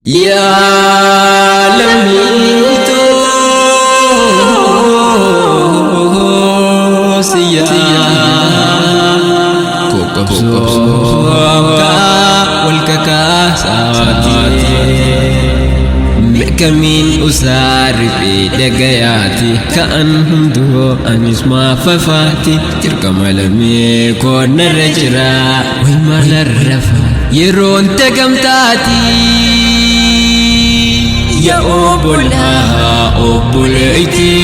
Yaa lammii too siyyaa koo qabsoo wal kakaasaati meekamiin usaa riphee dhagayaati ka'an hunduu anis maafafaati dirqama lammii koo narra jira way maalarrafa yeroon tagamtaati. Yaa obbolaa obboleettii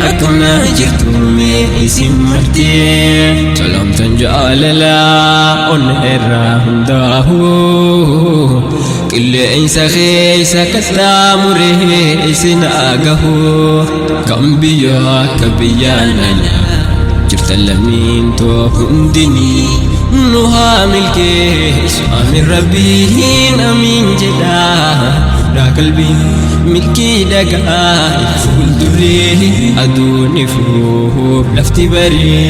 akkuma jirtu mee isin martee salamtan jaalalaa onna irraa hundaa'u qilleensa keessa qaxxaamuree isin agahu kan biyyaa akka biyyaan alaa jirtan lammiin too hundinii nu haa milkeessu amin rabbiin amiin jedhaa fudhaa qalbii milkii dhagaa fuulduree aduun ifuuf lafti barii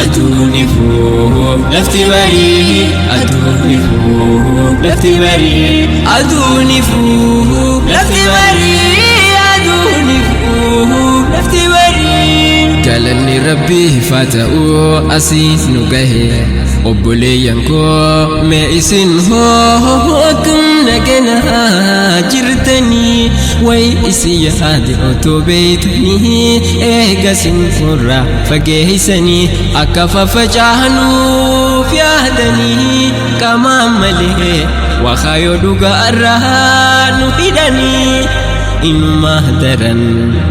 aduun ifuuf lafti barii aduun ifuuf lafti barii aduun ifuuf lafti barii aduun ifuuf lafti barii galanni rabbii haa ta'u asiin nu gahe obboleeyyan koo mee isin hoo akkam naganaa jirtanii way isin yaade otoo beeytanii eega sin furraa fageeysanii akka faffacaanuuf yaadanii qaamaan malee wakaayoo dhugaarraa nu hidhanii inuma daran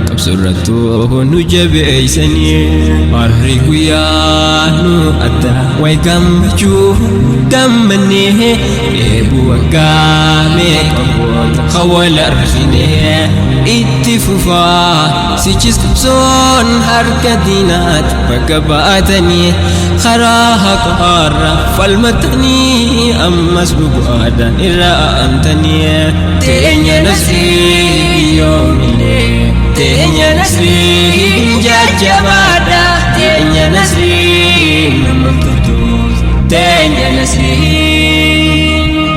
qabsoorrattuu nu jabeeysanii harri guyyaa nu adda way gammachuu gammannee dheebuu waggaa meeqa booda hawala arginee itti fufaa sichis qabsoon harka diinaatti bakka baatanii karaa haqaarra falmatanii ammas dhugaadhaan irra aantanii teenya nasrii yoomillee teenya nasrii jajjabaadha teenya nasrii nama turtuus teenya nasrii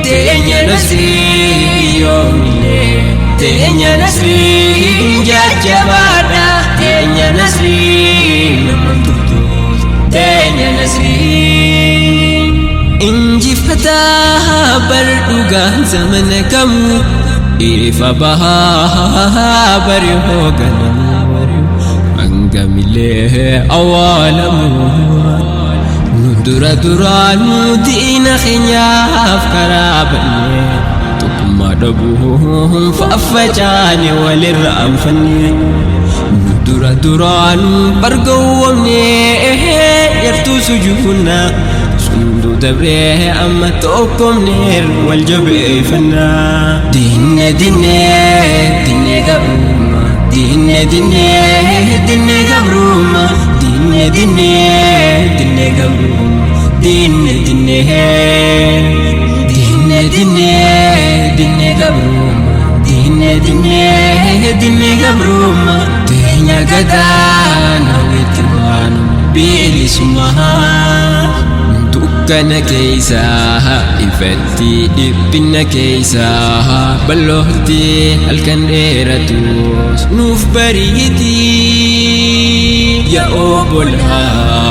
teenya nasrii yoomillee teenya nasrii jajjabaadha teenya nasrii nama turtuus teenya nasrii injifataa bar dhugaan zamana kamuu ifa bahaa bari hooganamu hangamilee awwaalamu nu dura duraanuu diina keenyaaf karaa banne tokkummaa dhabuun faffacaane walirra anfanne nu dura duraanuu bargowwamne yartuu sujuunna sundu dabree amma tokkomneer wal jabeeffannaa dinne dinne dinne gabrummaa dinne dinne dinne gabrummaa dinne dinne dinne gabrummaa dinne dinne dinne dinne dinne gabrummaa dinne dinne dinne gabrummaa teenya gadaana itti baanu bilisummaa dukkana keeysaa ifatti dhiphina keeysaa bal'ootti halkan dheeratus nuuf bariiti yaa obbolaa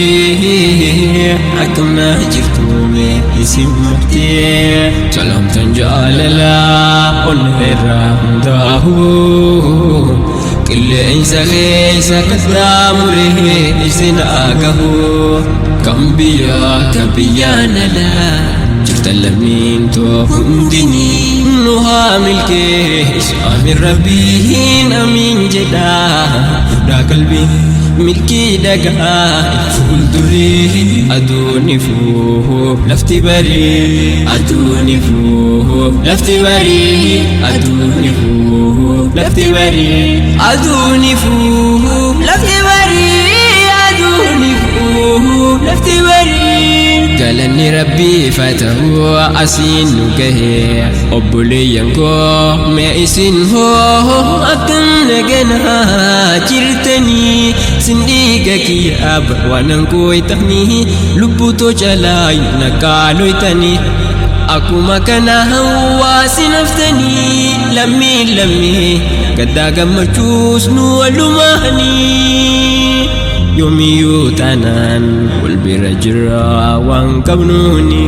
obboleettii akkam na jirtu mee isin martee salamtan jaalalaa onna irraa hundaa'u qilleensa keessa qaxxaamuree isin agahu kan biyyaa kan biyyaan alaa jirtan lammiin too hundinii nu haa milkeessu amin rabbiin amiin jedhaa fudhaa qalbii milkii dhagaa fuulduree aduun ifuuf lafti barii aduun ifuuf lafti barii aduun ifuuf lafti barii aduun ifuuf lafti barii aduun ifuuf lafti barii galanni rabbii haa ta'u asiin nu gahe obboleeyyan koo mee isin hoo akkam naganaa jirtanii sin dhiiga kiyyaa waanan kooytanii lubbuu too calaayu naqaaloytanii Akkuma kana hawaasi naftanii lammii lammii gaddaa gammachuus nu walumaanii. Yoomiyyuu taanaan wal bira jira waan qabnuuni.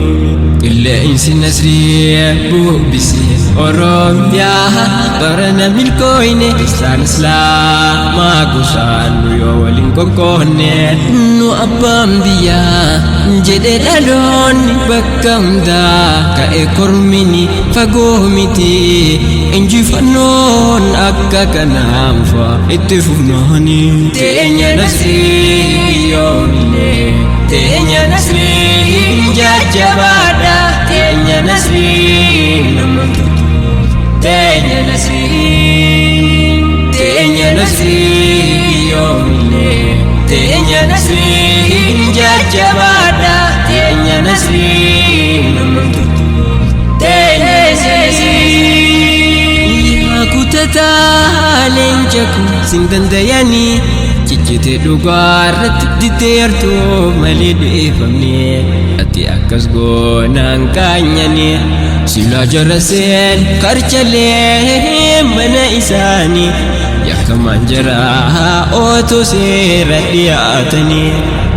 Qilleensi nasrii bubbise Oromiyaa barana milkooyne, isaan islaamaa gosaan nu yoo waliin qoqqoonne. Nu abbaan biyyaa jedhe dhaloonni bakka hundaa ka'e, kormini fagoo miti, injifannoon akka kanaanfa itti fufnaani. Teenya nasrii yoomillee, teenya nasrii jajjabaadha, teenya nasrii nama turtu, teenya nasrii, teenya nasrii yoomillee, teenya nasrii jajjabaadha, teenya nasrii nama turtu, teenya nasrii. Yaa kutataa leenca kun sin dandayanii, ciccite dhugaa irratti diddeertuu malee dhiifamne, ati akkas goonaan kaanyanii silaa jaraseen karchalee mana isaanii yakkamaan jira otoo seera dhiyaatanii.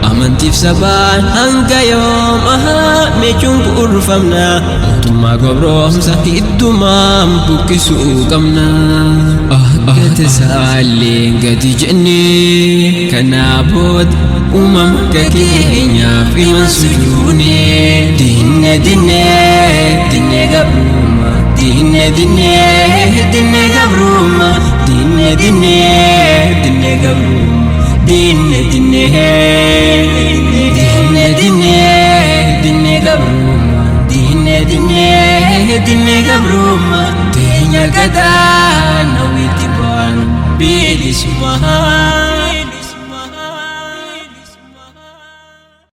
Amantiif sabaan hanga yooma meechuun bu'uurfamna? Mootummaa gabroomsa hiddumaan buqqisuu qabna. Akka tasaallee gadi jennee kanaa booda uumama akka keenyaaf himan sujuune. Dinne, dinne, dinne gabrummaa, dinne, dinne, dinne gabrummaa, dinne, dinne, dinne gabrummaa, dinne, dinne, dinne, dinne, dinne gabrummaa, dinne, dinne, dinne gabrummaa. Teenya gadaa nawitti baanu bilisummaa.